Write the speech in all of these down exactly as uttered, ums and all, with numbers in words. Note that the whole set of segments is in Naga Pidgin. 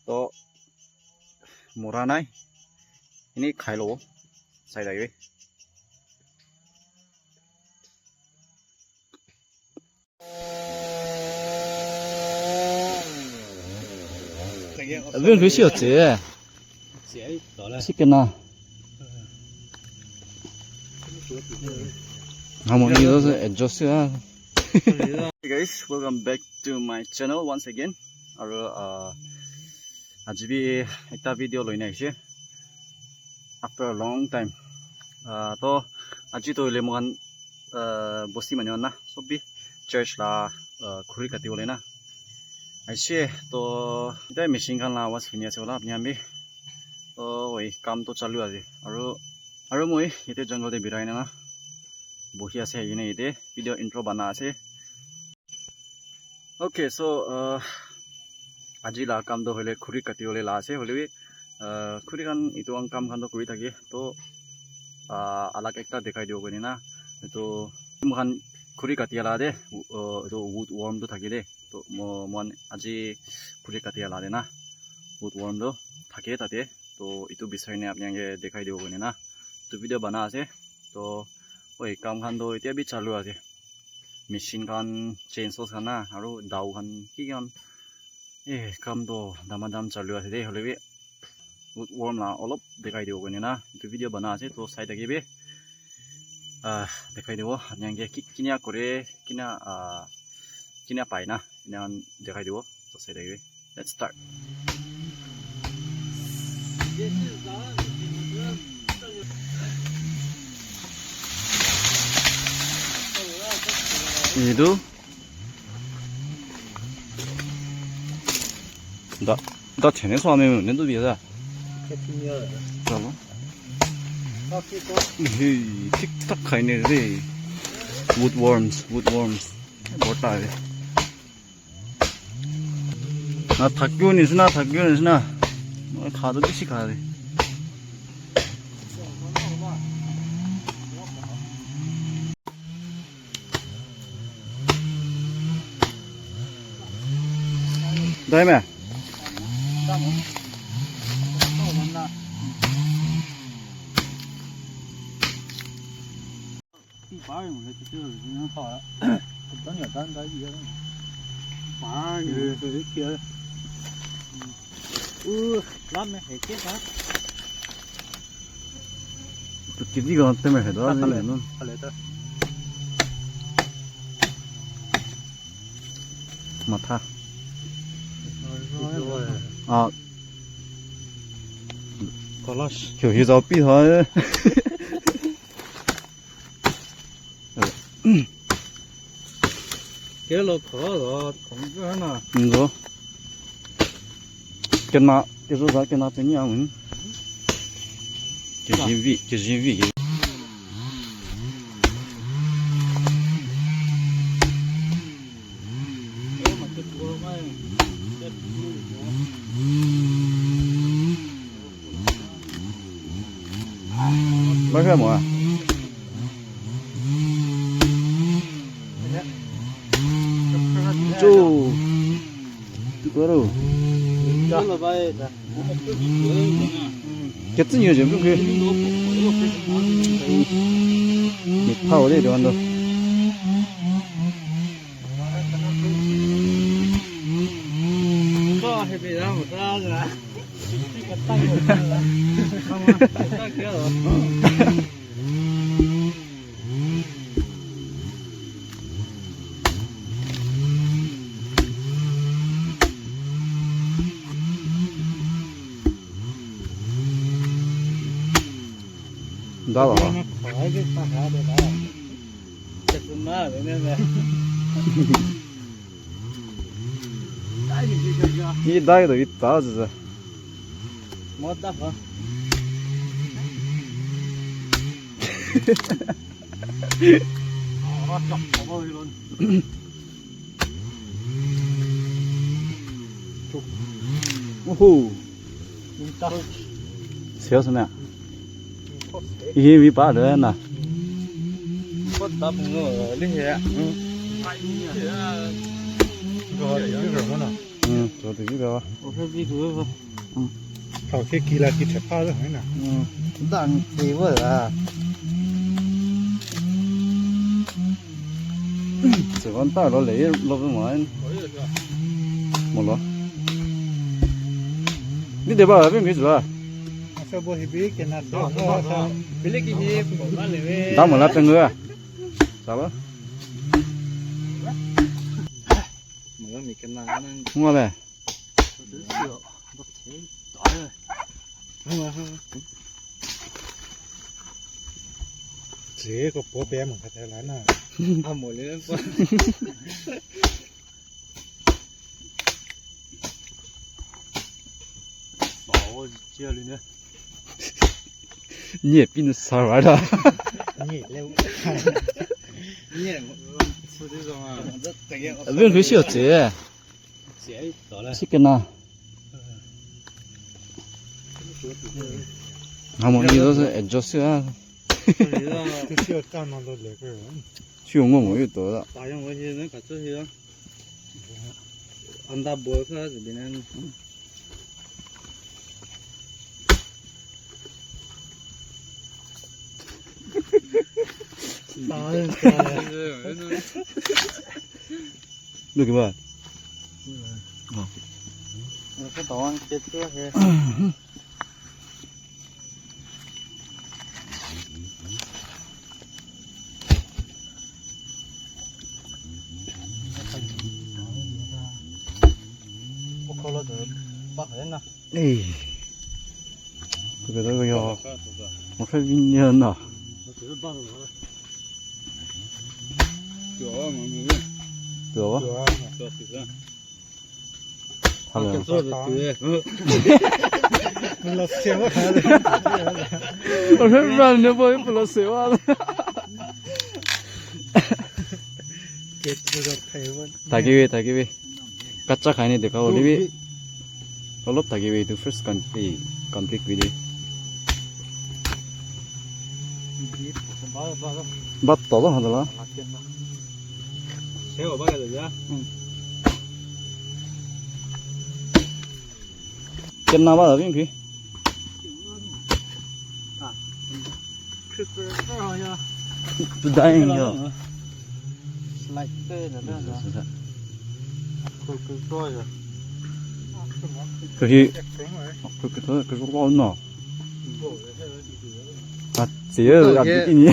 To mora nai. Ini khai lobo. Sai thakibi. Abin bishi hocche. Chicken na. Amo ni dos adjust ya. Hey guys, welcome back to my channel once again. Aru, uh, aji bi ekta video loina aise after a long time. Uh, to aji to hoile moikhan, uh, bosti manu khan na sob bi church la, uh, khuri kati bole na aise. To eta machine khan la awaz huni ase wala apni khan bi. To oi kam to chalu ase. Aru, aru moi yate jungle te birai na bohi ase, yene yate video intro bana ase. Okay, so, uh, aji la kam toh hoile khuri kati bole la ase, hoile bi, uh, khuri khan etu khan kam khan toh kuri thake, toh, uh, alag ekta dikhai dibo koine na, etu moikhan khuri kati la de, uh, etu wood worm toh thake de, toh mo-, moikhan aji khuri kati la de na, wood worm toh thake tate, toh etu bisai ne apni khan ke dikhai dibo koine na, etu video bana ase, toh, oi, kam khan toh etia bi chalu ase. Machine khan, chainsaws khan na, aru dao khan, ki khan. Eh, kam toh dama dam chalu ase de, hoile bi wood worm la olop dikhai dibo koine na, etu video bana ase, toh sai thakibi. Ah, dikhai dibo, apni khan ke ki, kinia kore, kinia, ah, kinia pai na, ena khan dikhai dibo, toh sai thakibi. Let's start. Etu da, da chene so ame ne du biya da. Chalo. Hey, thik thak khai ne re. Wood worms, wood worms. Bota hai. Na thakibo nisina, thakibo nisina. Moi kha toh bishi kha de. Dai me? Kiti ka te me hedo. Matha. Ah. Kalash. Kyo hi zao pi ha. Kelo kho lo, khong jo na. Ngo. Kena, kezo za kena pe ni ang. Ke jin vi, ke jin vi. Mai kha mo a. Chu. Tu karo. Ketsin yo jem ke. Ni pa ore do ando. Dala. Ni dai da ita za. Oho. Serious na? Ye vi pa de na. Hmm, to de ba. Ofe bi du ba. Hmm. Tao ke kila ki te pa de na. Hmm. Dan ke wa la. Se van ta lo le lo mo en. Mo lo. Ni de ba, bin bi zwa. Asa bo hibi ke na se. Bile ki hi ba le we. Da mo la tengwa. Sa ba. Ngale. Che ko po pe mo ka la na. A mo le pa. Sao chia lu ne. Ni e pin sa ra da. Ni le. Ni e mo. Su de zo ma. Abin hui shi yo che. Chicken na. Hamo ni do se adjust ya. Si yo ngo mo yo to da. Anda boil sa binan. Look at that. Oh. Ei. Ku ke da yo. Mo fe vin ya na. Tuwa. Hello. Mo fe vin ne boy mo lo se wa. Thaki bi, thaki bi. Kacha khai ne dekha bole bi. Olop thaki bi, etu first con-, eh, complete video. Bat to lo hadala. Kenna ba da bin ki? Dying yo. Kahi, kahi, kahi, kahi, no. Ah, tiyo, ya, ini.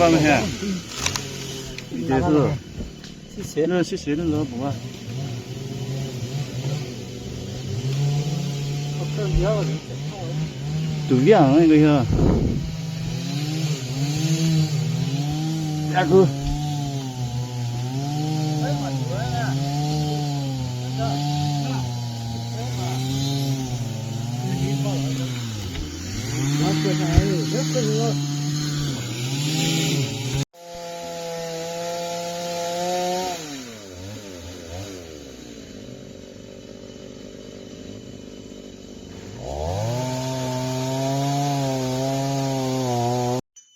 Bang he. Ite tu. Si se na, si se na lo, bua. Tu ya, ngai ko ya. Aku.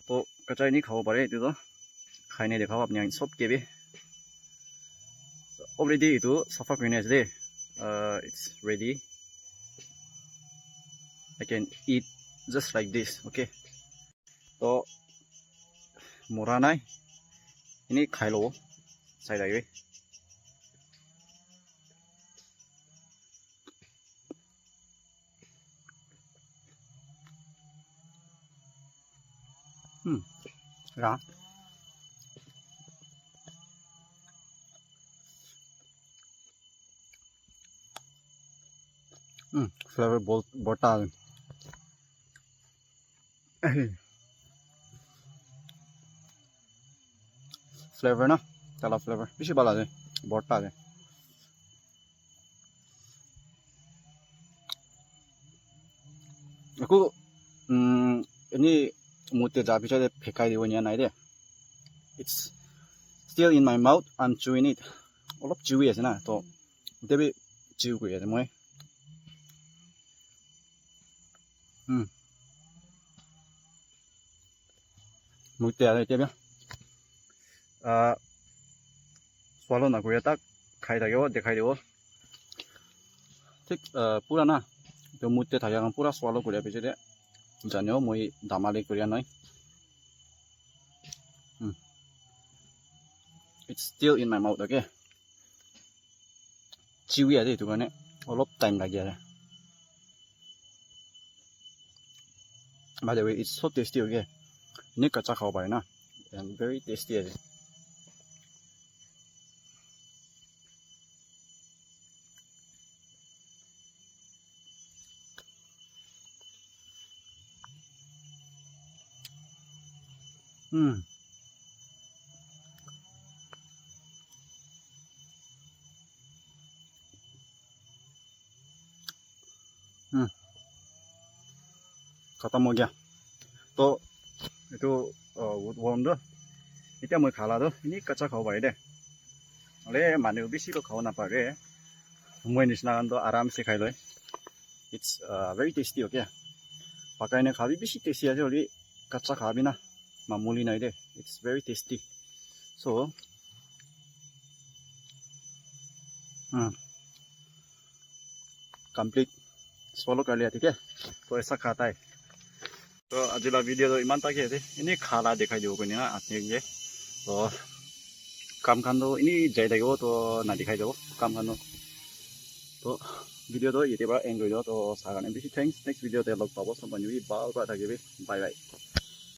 To, kachai ni khabo pare etu to. Khai ne dekhabo apni khan sob ke bi. Already etu safa kuri na ase de. Uh, it's ready. I can eat just like this, okay? To, mora nai. Ini khai lobo. Sai lage. Hmm. Ra. Hmm. Flavor bol-, bota. Flavor na, tala flavor bishi bhal ase, borta ase. Aku, um, ini mute ja pichate phekai dibo niya nai de. It's still in my mouth. I'm chewing it. Olop chewy ase na, to etia bi chew kuri ase moi. Hmm. Mute ase etia bi. Ah, swallow na kuri tak khai thakibo, dekhai dibo. Thik, ah, pura na, to mute thaka khan pura swallow kuri pichete janibo moi dhamali kuri nai. Hmm. It's still in my mouth, okay? Chewy ase, etu karne olop time lagi ase. By the way, it's so tasty, okay? Enika kacha khabo pare na, and very tasty ase. Hmm. Hmm. Khatam ho gaya. To, etu, uh, woodworm tu, etia moi khala tu, enika kacha khabo pare de. Hoile manu bishi to khabo napare. Moi nishina khan to aram se khai loi. It's, uh, very tasty, okay? Pakai na khabi bishi tasty ase, hoile kacha khabi na mamuli nai de. It's very tasty. So, hmm, complete swallow kar liya, theek hai? To aisa khata hai. To aji la video to iman tak hi ase. Enika khala dekhai dibo koina apni ke. To kam khan to enika jai thakibo, to na dekhai jabo kam khan to. To video to yate para end kuri dibo. To sa karne bishi thanks. Next video te log pabo. Sob manu bi bhal para thakibi. Bye bye.